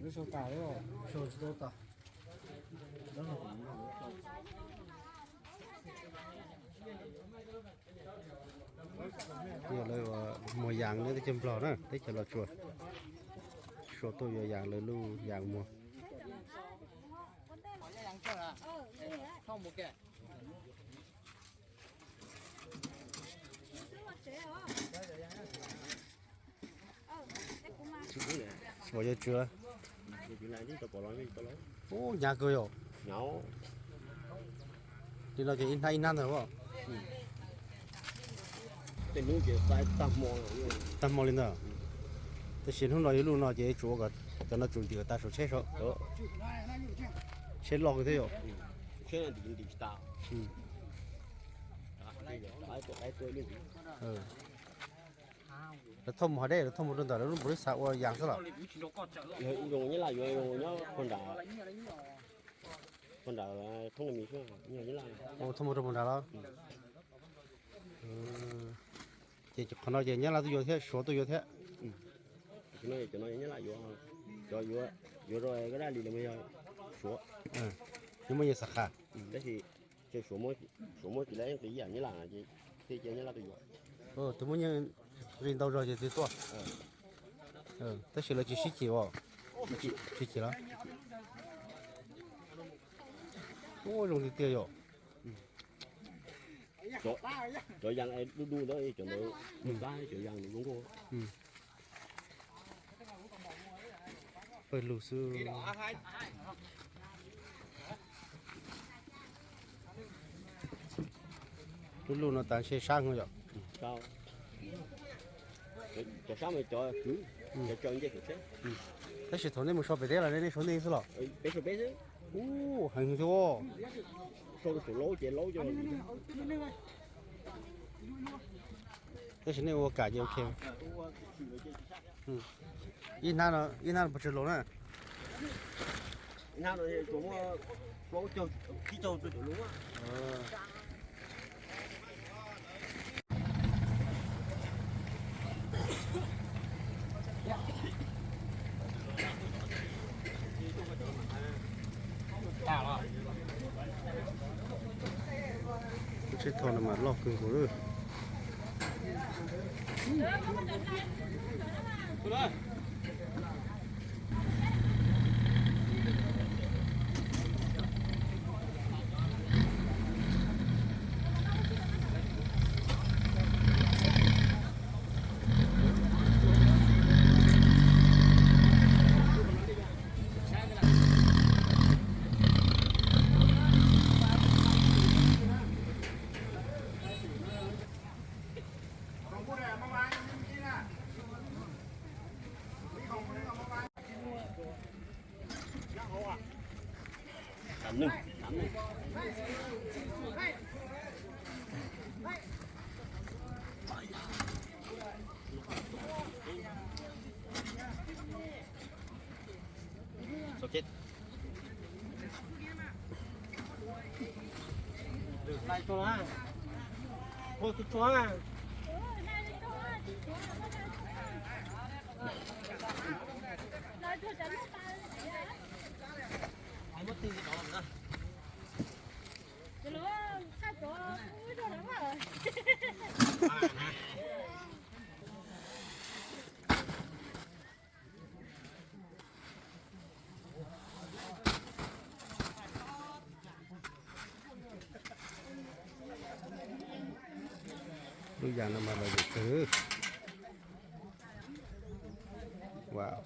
Yog lawv muag yas nyob teb chaws Nplog na, teb chaws Los Tsuas, Suav tuaj yuav yas lawv lub yas muag. Xyov yuav tsw. Ub, hnyav kawg yom. Li no ces ib hnab ib hnab ntag. Tag hmo li ntag. Tab sis hnub no yog lub no ces tsuas ua kom cov no tsuas ntim kom tag saum tsheb saud. Tsheb loj kawg thiab yom. Lawv thauj mus hav dej, lawv thauj mus rau ntawm lawv lub npaum li xav ua yas xwb los? Thauj mus rau puag nrad los? Ces qhov no ces Nyab Laj tuaj yuav thiab Suav tuaj yuav thiab. Cov no yog Nyab Laj yuav, cov yuav rau Kab Daj Lis los yog Suav. Nws muaj nyias xab khas. Tab sis Suav muab tsis lawv nqis ib yam Nyab Laj ces thiaj cia Nyab Laj tuaj yuav. Tus muaj nyiaj nqis ntau zog ces twb tuaj. Tab sis lawv tsis sib cim os. Tsis cim los? Ub, zoo tiag tiag yom. Cov yas dub dub ntawd, cov ntawd plab, cov yas ntawd zoo nkauj. Pawg lug xwb. Lub lub no tas ntshe sab heev yom. Cov sab mas cov kwv, cov tsaws ncej saum tsheb. Tab sis thaum nej mus so pem teb los nej sau nej xwb los? Peb sau peb xwb. Ub, heev thiab. Sau saum laub ces laub coj. Tab sis nej ua kam ces ok. Ib hnab no, ib hnab no puas tsawg lus na? Tsheb thauj no mas loj kawg nkaus lawm. Lub yas no mas lom zem kawg. Wow.